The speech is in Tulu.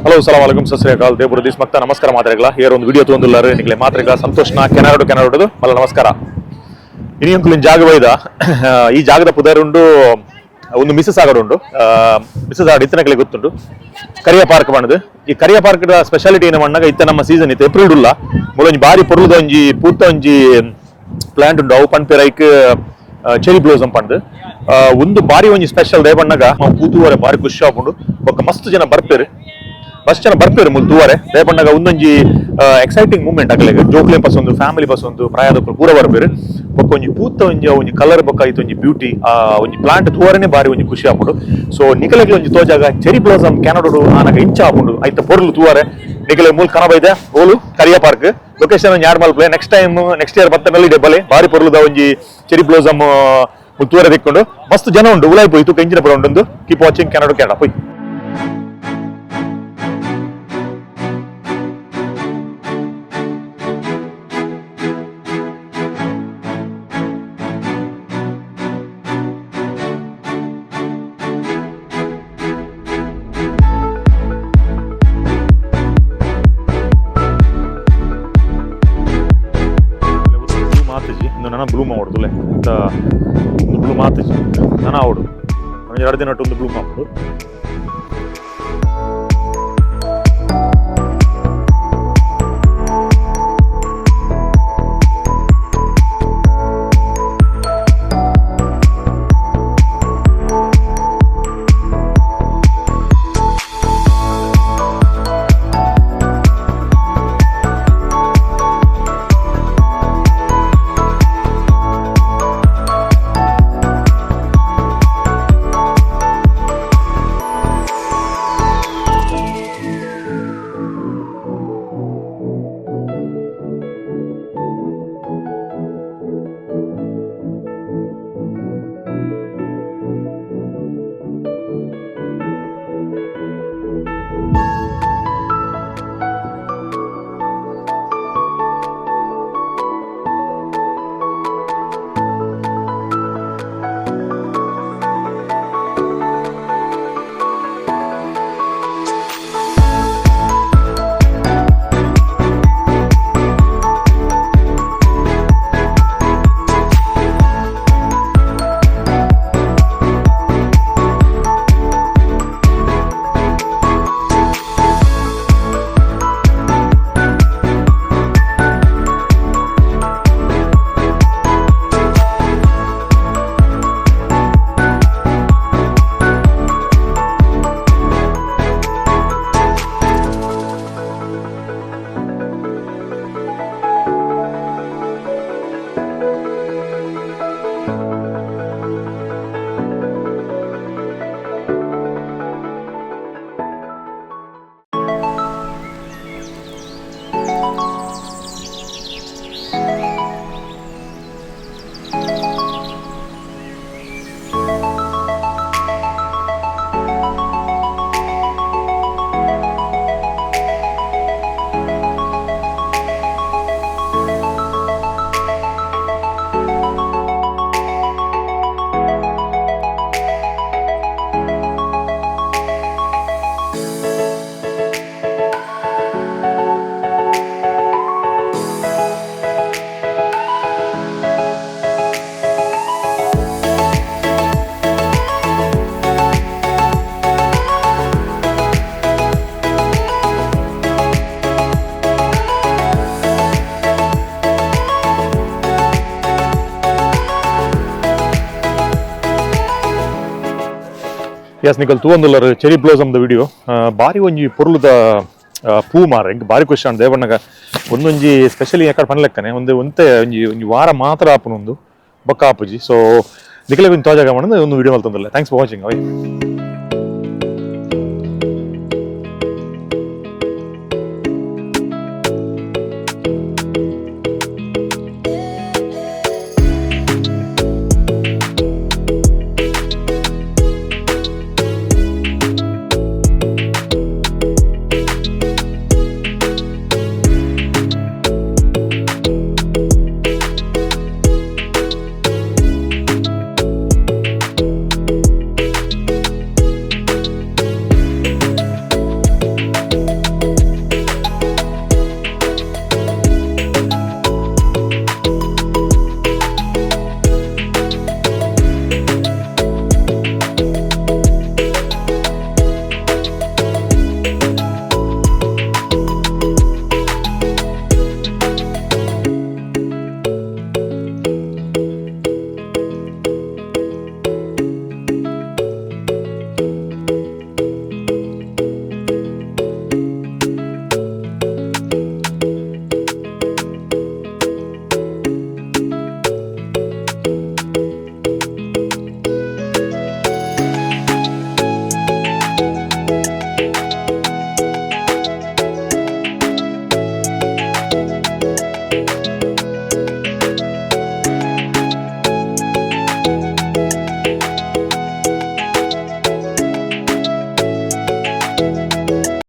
Hello ಸಲಾಮ್ ಅಲೈಕುಮ್ ಸತ್ ಶ್ರೀ ಅಕಾಲ್ ದೇವರ this ಮಕ್ತ ನಮಸ್ಕಾರ ಮಾತ್ರೆಗಳ here ಒಂದು ವಿಡಿಯೋ ತೊಂದುಲ್ಲಾರು ನಿಕ್ಲೆ ಮಾತ್ರೆಗಳ ಸಂತೋಷ್ನ ಕೆನರಡು ಕೆನರಡು ಮಲ್ಲ ನಮಸ್ಕಾರ. ಇನಿ ಜಾಗ ಬೈದ ಈ ಜಾಗದ ಪುದರ್ ಉಂಡು ಒಂದು ಮಿಸಸ್ ಆಗಡು ಉಂಡು ಮಿಸಸ್ ಆಗಡು ಇತ್ತನಕಲೆ ಗೊತ್ತುಂಡು ಕರಿಯ ಪಾರ್ಕ್ ಪಂಡದು. ಈ ಕರಿಯ ಪಾರ್ಕ್ ದ ಸ್ಪೆಷಾಲಿಟಿ ಏನು ಮಣ್ಣಾಗ ಇತ್ತ ನಮ್ಮ ಸೀಸನ್ ಇತ್ತು ಏಪ್ರಿಲ್ ಉಲ್ಲ ಮೂಲೊಂಜಿ ಬಾರಿ ಪೊರ್ಲುದ ಒಂಜಿ ಪೂತ ಒಂಜಿ ಪ್ಲಾಂಟ್ ಉಂಡು ಅವು ಪನ್ಪೆರೈಕ್ ಚೆರಿ ಬ್ಲೋಸಮ್ ಪಂಡ್ ಒಂದು ಬಾರಿ ಒಂಜಿ ಸ್ಪೆಷಲ್ they ಬಣ್ಣಗ ಪೂತುವರೆ ಬಾರಿ ಖುಷಿ ಆಪುಂಡು ಬೊಕ್ಕ ಮಸ್ತ್ ಜನ ಬರ್ಪೇರು ಮಸ್ತ್ ಜನ ಬರ್ಪೇರು ಮುಲ್ ತೂವರೆ they ಬಣ್ಣಗ ಒಂದೊಂಜಿ ಎಕ್ಸೈಟಿಂಗ್ ಮೂವ್ಮೆಂಟ್ ಅಗಲೆಗ್ ಜೋಕ್ಲೆ ಪಸೊಂದು ಫ್ಯಾಮಿಲಿ ಪಸೊಂದು ಪ್ರಾಯದಕ್ಕಲು ಪೂರ ಬರ್ಪೇರು ಬೊಕ್ಕ ಒಂಜಿ ಪೂತ ಒಂಜಿ ಒಂಜಿ ಕಲರ್ ಬೊಕ್ಕ ಐತ ಒಂಜಿ ಬ್ಯೂಟಿ ಆ ಒಂಜಿ ಪ್ಲಾಂಟ್ ತೂವರೆನೆ ಬಾರಿ ಒಂಜಿ ಖುಷಿ ಆಪುಂಡು. ಸೊ ನಿಕಲೆಗ್ಲ ಒಂಜಿ ತೋಜಾಗ ಚೆರಿ ಬ್ಲೋಸಮ್ ಕೆನಡೋಡು ಆನಗ ಇಂಚ ಆಪುಂಡು ಐತ ಪೊರ್ಲು ತೂವರೆ ನಿಕಲೆ ಮೂಲ್ ಕನಬೈದೆ ಓಲು ಕರಿಯ ಪಾರ್ಕ್ ಲೊಕೇಶನ್ ಒಂಜಿ add ಮಲ್ಪಲೆ next time next year ಬತ್ತ ಮೇಲೆ ಬಲೆ ಬಾರಿ ಪೊರ್ಲುದ ಒಂಜಿ ಚೆರಿ ಬ್ಲೋಸಮ್ ತೂವರೆ ದಿಕ್ಕೊಂಡು ಮಸ್ತ್ ಜನ ಉಂಡು ಉಲಾಯಿ ಪೋಯಿ ತೂಕ ಇಂಚಿನ ಪುರ ಉಂಡು. Keep watching Canada Canada ಪೋಯಿ. ನನ್ನ ಬ್ಲೂ ಮಾಡೋದುಲೆ ಇಂತ ಒಂದು ಬ್ಲೂ ಮಾತಿಜಿ ನನ್ನ ಆವಡು ಒಂಜಿ ಎರಡು ದಿನ ಒಂದು ಬ್ಲೂ ಮಾಪುಡು. ಎಸ್ ನಿಕಲ್ ತೂವೊಂದುಲ್ಲರ್ cherry blossom the video ಬಾರಿ ಒಂಜಿ ಪೊರ್ಲುದ ಪೂ ಮಾರ ಎಂಕ್ ಬಾರಿ ಖುಷಿ ಆಂಡ್ ದೇವಣ್ಣಗ ಒಂದೊಂಜಿ ಸ್ಪೆಷಲಿ ಯಾಕಡೆ ಪನ್ಲೆಕ್ಕನೆ ಒಂದು ಒಂತೆ ಒಂಜಿ ಒಂಜಿ ವಾರ ಮಾತ್ರ ಆಪುನ ಒಂದು ಬೊಕ್ಕ ಆಪುಜಿ. ಸೊ ನಿಕಲೆ ಒಂಜಿ ತೋಜಾಗ ಮಣ್ಣು ಒಂದು video ಮಲ್ತೊಂದುಲ್ಲೆ. Thanks for watching. Bye.